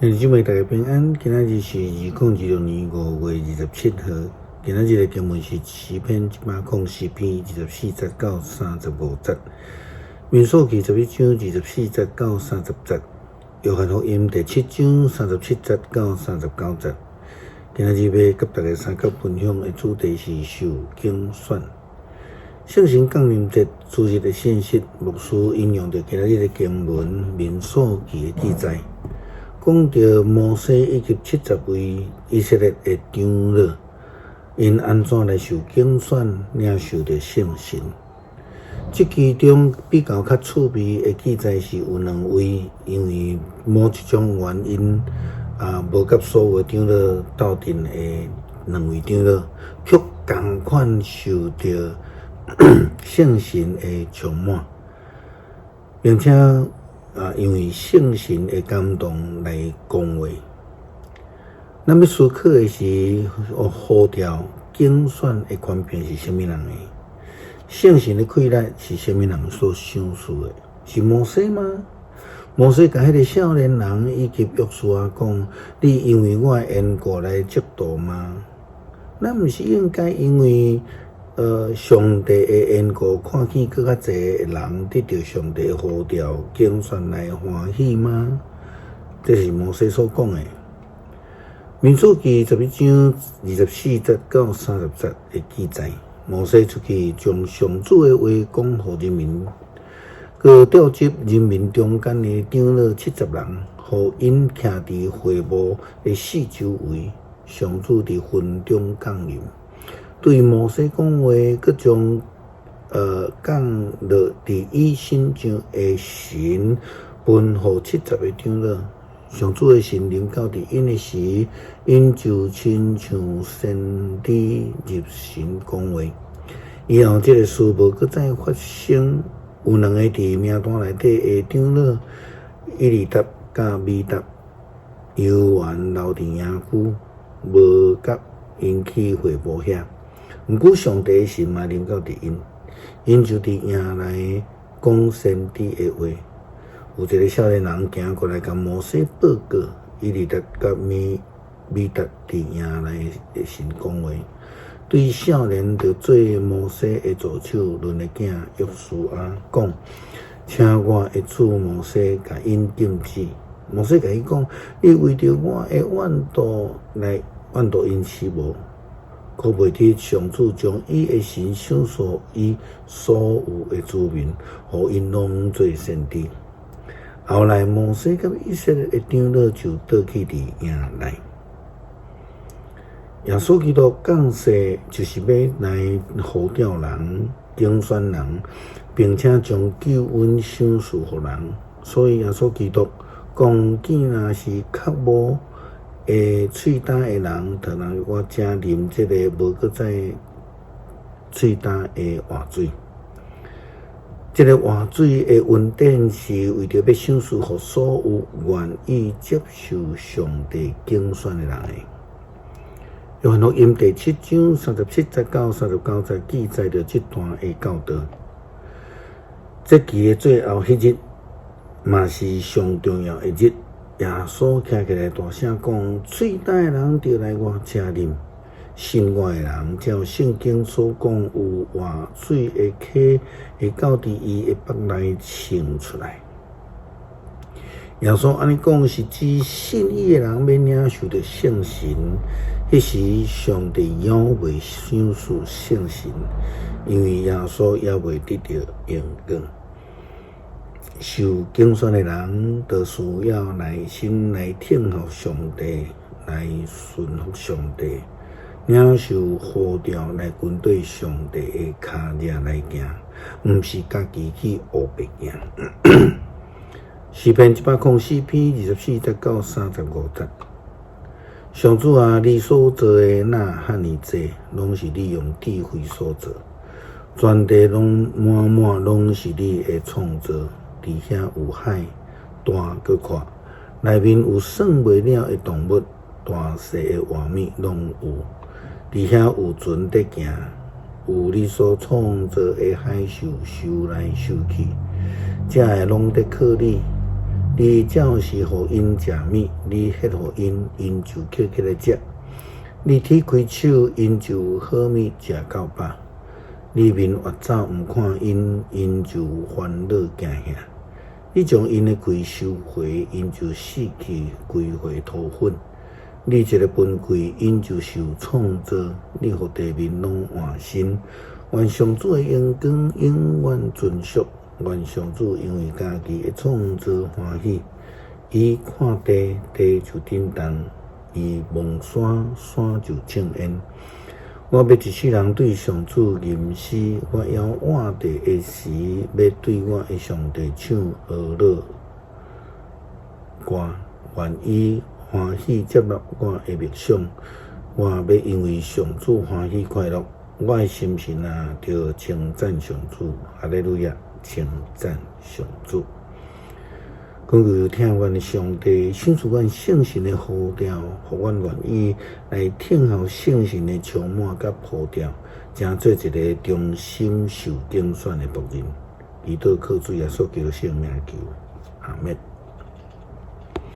兄弟姊妹大家平安，今仔日是2026年5月27號。今仔日的經文是詩篇104篇24節到35節，民數記11章24節到30節，約翰福音第七章37節到39節。今仔日欲佮大家相佮分享的主題是受揀選。聖神降臨節主日的信息，牧師引用著今仔日的經文民數記的記載。講著摩西以及70位以色列的長老，𪜶按怎來受揀選，領受著聖神。這其中比較較趣味的記載是有兩位，因為某一種原因啊，無佮所有長老鬥陣的兩位長老，卻仝款受著聖神的充滿，並且啊，因為聖神的感動來講話。咱欲思考的是，呼召揀選的權柄是啥物人的？聖神的氣力是啥物人所賞賜的？是摩西嗎？摩西共彼个少年人以及約書亞講：你因為我的緣故來嫉妒嗎？咱毋是應該因為上帝的緣故，看見閣較濟人得著上帝的呼召揀選來歡喜嗎？這是摩西所講的。民數記11章24節到30節的記載，摩西出去將上主的話講予人民，閣召集人民中間的長老七十人，予𪜶徛佇會幕的四周圍。上主佇雲中降臨，對摩西講話，閣將降落佇伊身上的神吩予七十个長老。上主的神臨到佇𪜶的時，𪜶就親像先知入神講話。以後這个事無閣再發生。有兩个佇名單內底的長老，以利達佮米達，猶原留佇營區，無佮𪜶去會幕遐。毋過上帝的神嘛臨到佇𪜶，𪜶就佇營內講先知的話。有一个少年人行過來共摩西報告，以利達佮米達佇營內的神講話。對少年就做摩西的助手，嫩的囝約書亞講，請我的主摩西共𪜶禁止。摩西共伊講：你為著我的怨妒來怨妒𪜶是無？可袂得上主將伊的神賞賜予所有的子民，予𪜶攏做先知。後來摩西佮以色列的長老就倒去佇營內。耶穌基督降世就是欲來呼召人、揀選人，並且將救恩賞賜予人。所以耶穌基督講：見若是較無會喙焦的人，就來我遮啉這个無閣再喙焦的活水。這个活水的恩典是為著欲賞賜予所有願意接受上帝揀選的人的。約翰福音第七章37節到39節記載著這段的教導。節期的最後彼日，嘛是上重要的日。耶穌徛起來大聲講：喙焦的人著來我遮啉，信我的人，照聖經所講，有活水的溪會到佇伊的腹內衝出來。耶穌按呢講，是指信伊的人欲領受著聖神。彼時上帝猶未賞賜聖神，因為耶穌猶未得著榮光。受揀選的人，就需要耐心來等候上帝，來順服上帝，領受呼召來跟綴上帝的跤跡來行，毋是家己去烏白行。詩篇104篇24節到35節。上主啊，你所造的若遐爾濟，攏是你用智慧所造，全地攏滿滿攏是你的創造。佇遐有海大閣闊，內面有算袂了的動物，大細的活物攏有。佇遐有船佇行，有你所創造的海獸游來游去，這个攏佇靠你。你照時予𪜶食物，你歇予𪜶，𪜶就抾起來食。你鐵開手，𪜶就有好物食夠飽。你面越走毋看𪜶，𪜶就煩惱驚嚇。你將𪜶的氣收回，𪜶就死去歸回塗粉。你一个分氣，𪜶就受創造。你予地面攏換新。願上主的榮光永遠存續。願上主因為家己的創造歡喜。伊看地，地就震動；伊望山，山就衝煙。我欲一世人對上主吟詩，我猶活著的時，欲對我的上帝唱呵咾歌。願伊歡喜接納我的默想，我欲因為上主歡喜快樂。我的心神啊，著稱讚上主，哈利路亞，稱讚上主。懇求疼阮的上帝，賞賜阮聖神的呼召，予阮願意來聽候聖神的充滿佮呼召，成做一个忠心受揀選的僕人。祈禱靠主耶穌基督聖名求，阿們。